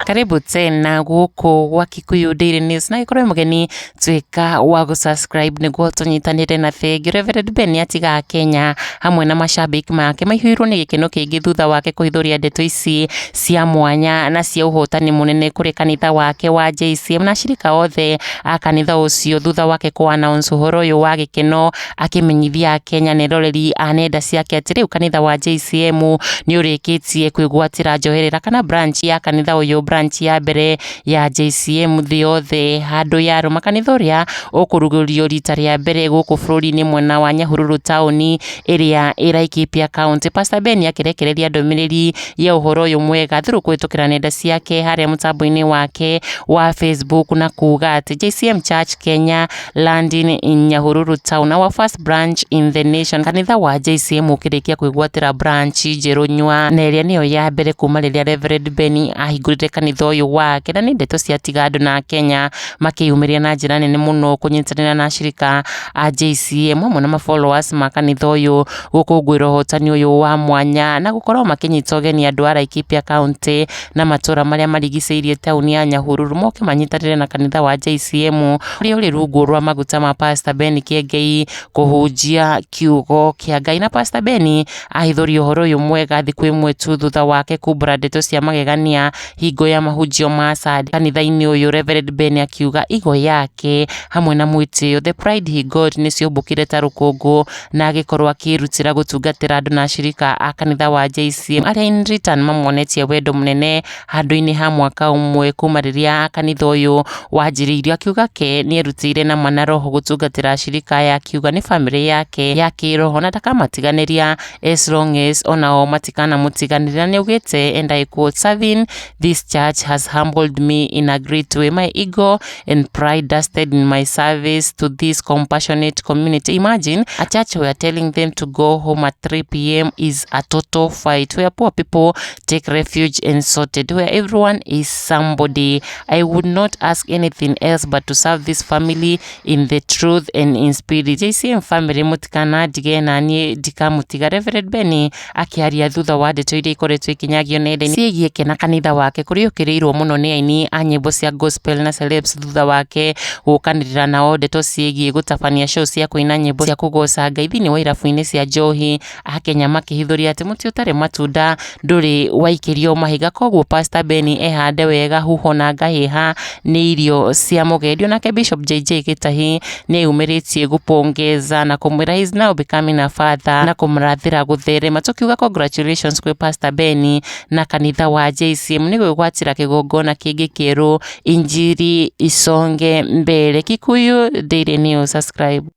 Karibu tena gũkũ gwa Kikuyu Daily News na gĩkorwo mũgeni tuĩka wa gũ-subscribe nĩguo tũnyitanĩre na thengi. Reverend Ben atiga Kenya hamwe na mashabiki make maihũirwo nĩ gĩkeno kĩingĩ thutha wake kũhithũria ndeto ici cia mwanya na cia ũhotani mũnene kũrĩ kanitha wake wa JCM na ashirika othe a kanitha ũcio thutha wake kũ announce ũhoro ũyũ wa gĩkeno akĩmenyithia Akenya na eroreri a nenda ciake atĩ rĩu kanitha wa JCM nĩ ũrĩkĩtie kwĩgwatĩra njoherera kana branch ya kanitha ũyũ, branch ya mbere ya JCM thĩ yothe handũ yarũma. Kanitha ũrĩa ũkũrugũrio rita rĩa mbere gũkũ bũrũri-inĩ mwena wa Nyahururu taũni ĩrĩa ĩ Laikipia County. Pastor Ben akĩrekereria ndũmĩrĩri ya ũhoro ũyũ mwega through kũhĩtũkĩra nenda ciake harĩa mũtambo-inĩ wake wa Facebook na kuga atĩ JCM Church Kenya landing in Nyahururu town, our first branch in the nation. Kanitha wa JCM ũkĩrĩkia kwĩgwatĩra branch njerũ nyua na ĩrĩa nĩyo ya mbere kuma rĩrĩa Reverend Ben ahingũrire kanitha ũyũ wake, na nĩ ndeto ciatiga andũ na Kenya makĩyumĩria na njĩra nene mũno kũnyitanĩra na ashirika a JCM hamwe na ma followers ma kanitha ũyũ gũkũngũĩra ũhotani ũyũ wa mwanya na gũkorwo makĩnyita ũgeni andũ a Laikipia County na matũra marĩa marigicĩirie taũni ya Nyahururu moke manyitanĩre na kanitha wa JCM ũrĩa ũrĩ rungu rwa maguta ma Pastor Ben Kĩengei kũhunjia kiugo kĩa Ngai. Na Pastor Ben ahithũria ũhoro ũyũ mwega thikũ ĩmwe tu thutha wake kumbũra ndeto cia magegania hingo ya mahunjio ma Sunday kanitha-inĩ ũyũ. Reverend Ben akiuga ego yake hamwe na mwĩtĩo, the pride he got, nĩ ciũmbũkire ta rũkũngũ na agĩkorwo akĩrutĩra gũtungatĩra andũ na ashirika a kanitha wa JCM arĩa in return mamuonetie wendo mũnene handũ-inĩ ha mwaka ũmwe kuma rĩrĩa kanitha ũyũ wanjĩrĩirio. Akiuga ke nĩerutĩire na ma na roho gũtungatĩra ashirika aya, akiuga nĩ bamĩrĩ yake ya kĩroho na ndakamatiganĩria as long as onao matikanamũtiganĩria. Na nĩaugĩte, and I quote, "Serving this church has humbled me in a great way. My ego and pride dusted in my service to this compassionate community. Imagine a church where telling them to go home at 3 p.m. is a total fight, where poor people take refuge and sorted, where everyone is somebody. I would not ask anything else but to serve this family in the truth and in spirit. JCM family, mũtikanandige naniĩ ndikamũtiga." Reverend Ben akĩaria thutha wa ndeto iria ikoretwo ikinyagio nenda-inĩ ciĩgiĩ ke na kanitha wake kũrĩa ũkĩrĩirwo mũno nĩ aini a nyĩmbo cia gospel na celebs thutha wake gũkanĩrĩra nao ndeto ciĩgiĩ gũtabania show cia kũina nyĩmbo cia kũgoca Ngai thĩinĩ wa irabu-inĩ cia njohi. Akenya makĩhithũria atĩ mũtĩ ũtarĩ matunda ndũrĩ waikĩrio mahiga, koguo Pastor Ben ehande wega, huho na ngahĩha nĩ irio cia mũgendi. Onake Bishop JJ Gĩtahi nĩeyumĩrĩtie gũpongeza na kũmwĩra he is now becoming a father na kũmũrathĩra gũtherema. Tũkiuga congratulations kwĩ Pastor Ben na kanitha wa JCM nĩ gwĩgwatĩra kĩgongona kĩngĩ kĩerũ, injiri isonge mbere. Kikuyu Daily News, subscribe.